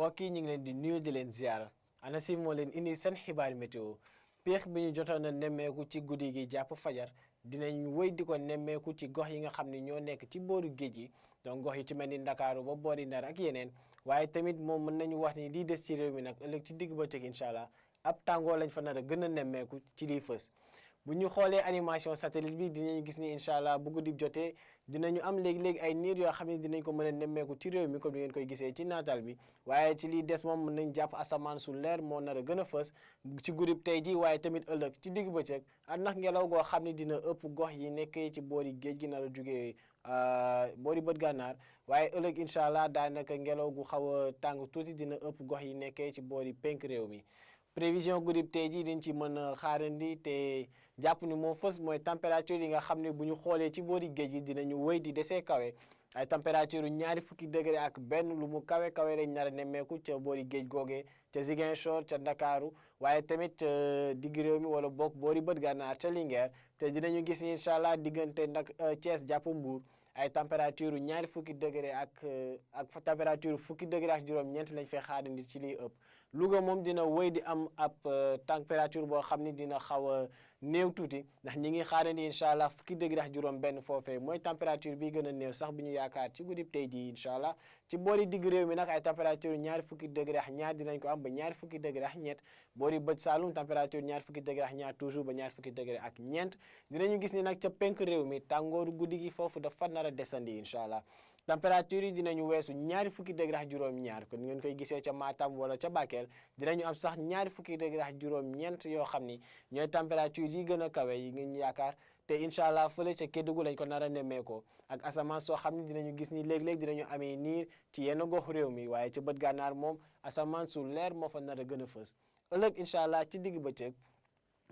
mbokk yi ñu ngi leen di nuyu di leen ziar ANACIM moo leen indi seen xibaar météo péex bi ñu jotoon a nemmeeku ci guddi gi jàpp fajar dinañ wéy di ko nemmeeku ci gox yi nga xam ne ñoo nekk ci booru géej gi donc gox yi ci mel ni Ndakaaru ba boori Ndar ak yeneen waaye tamit moom mën nañu wax ni lii des ci réew mi nag ëllëg ci digg bëccëg incha allah ab tàngoor lañ fa nar a gën a nemmeeku ci liy fës. bu ñu xoolee animation satellite bi dinañu gis ni incha allah bu guddi jotee dinañu am léegi-léegi ay niir yoo xam ne dinañ ko mën a nemmeeku ci réew mi comme ni ngeen koy gisee ci naataal bi waaye ci lii des moom mën nañ jàpp asamaan su leer moo nar a gën a fës ci guddi tey ji waaye tamit ëllëg ci digg bëccëg ak ndax ngelaw goo xam ne dina ëpp gox yi nekkee ci boori géej gi nar a jugee boori bët gànnaar waaye ëllëg incha allah daanaka ngelaw gu xaw a tàng tuuti dina ëpp gox yi nekkee ci boori penk réew mi. prévision guddi tey jii dañ ci mën a xaarandi te jàpp ni moo fës mooy température yi nga xam ne bu ñu xoolee ci boori géej gi dinañu wéy di desee kawe ay température ñaari fukki degré ak benn lu mu kawe kawe lañ nar a nemmeeku ca boori géej googee ca Ziguinchor ca Ndakaaru waaye tamit digg réew mi wala bokk boori bët gànnaar ca Linguère te dinañu gis incha allah diggante nag Thiès jàpp Mbour ay température ñaari fukki degré ak température fukki degré ak juróom-ñeent lañ fay xaarandi ci liy ëpp Louga moom dina wéy di am ab température boo xam ni dina xaw a néew tuuti ndax ñi ngi xaarandi incha allah fukki degré ak juróom-benn foofee mooy température bi gën a néew sax bi ñu yaakaar ci guddi tey jii incha allah ci boori digg réew mi nag ay température ñaari fukki degré ak ñaar dinañ ko am ba ñaari fukki degré ak ñett boori bëj Saalum température ñaari fukki degré ak ñaar toujours ba ñaari fukki degré ak ñeent dinañu gis ni nag ca penk réew mi tàngooru guddi gi foofu dafa nar a desandi incha allah température yi dinañu weesu ñaari fukki degré ak juróom-ñaar kon ngeen koy gisee ca Matam wala ca Bakel dinañu am sax ñaari fukki degré ak juróom-ñeent yoo xam ni ñooy température yi gën a kawe yi ngeen yaakaar te incha allah fële ca Kédougou lañ ko nar a nemmeekoo ak asamaan soo xam ni dinañu gis ni léeg-léeg dinañu amee niir ci yenn gox réew mi waaye ca bët gànnaar moom asamaan su leer moo fa nar a gën a fës ëllëg incha allah ci digg bëccëg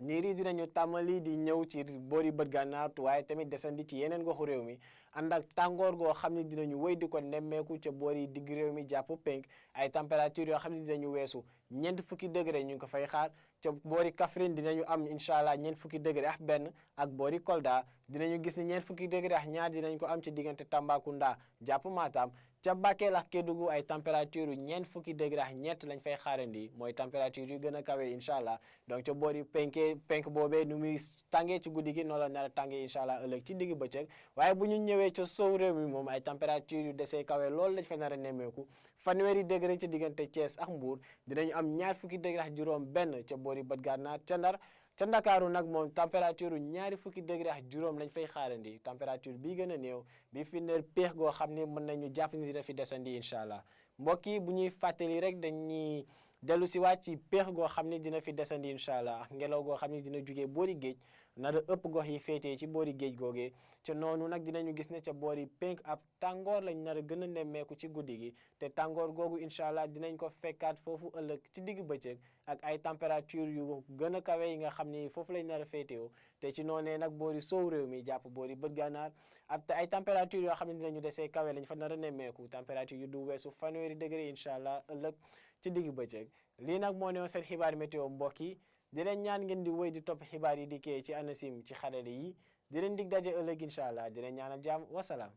niir yi dinañu tàmmali di ñëw ci boori bët gànnaar waaye tamit desandi ci yeneen goxu réew mi ànd ak tàngoor goo xam ne dinañu wéy di ko nemmeeku ca boori digg réew mi jàpp penk ay température yoo xam ne dinañu weesu ñeent fukki degré ñu ngi ko fay xaar ca boori Kaffrine dinañu am incha allah ñeent fukki degré ak benn ak boori Kolda dinañu gis ni ñeent fukki degré ak ñaar dinañ ko am ci diggante Tambacounda jàpp Matam ca Bakel ak Kédougou ay température ñeent fukki degré ak ñett lañ fay xaarandi mooy température yu gën a kawe incha allah donc ca boori penk boobee nu muy tàngee ci guddi gi noonu la nar a tàngee incha allah ëllëg ci digg bëccëg waaye bu ñu ñëwee ca sow réew mi moom ay température yu desee kawe loolu lañ fa nar a nemmeeku fanweeri degré ci diggante Thiès ak Mbour dinañu am ñaar fukki degré ak juróom benn ca boori bët gànnaar ca Ndar ca Ndakaaru nag moom température ñaari fukki degré ak juróom lañ fay xaarandi température bii gën a néew bi fi neel péex goo xam ne mën nañu jàpp ni dina fi desandi incha allah mbokk yi bu ñuy fàttali rek dañuy dellu si waat ci péex goo xam ne dina fi desandi incha allah ak ngelaw goo xam ne dina jugee boori géej nar a ëpp gox yi féetee ci boori géej googee ca noonu nag dinañu gis ne ca boori penk ab tàngoor lañ nar a gën a nemmeeku ci guddi gi te tàngoor googu incha allah dinañ ko fekkaat foofu ëllëg ci digg bëccëg ak ay température yu gën a kawe yi nga xam ni foofu lañ nar a féetewoo te ci noonee nag boori sow réew mi jàpp boori bët gànnaar ak ay température yoo xam ne dinañu desee kawe lañ fa nar a nemmeeku température yu du weesu fanweeri degré incha allah ëllëg ci digg bëccëg lii nag moo newoon seen xibaar météo mbokk yi di leen ñaan ngeen di wéy di topp xibaar yi di kee ci ANACIM ci xarale yi di leen dig daje ëllëg incha allah di leen ñaanal jàmm wasalaam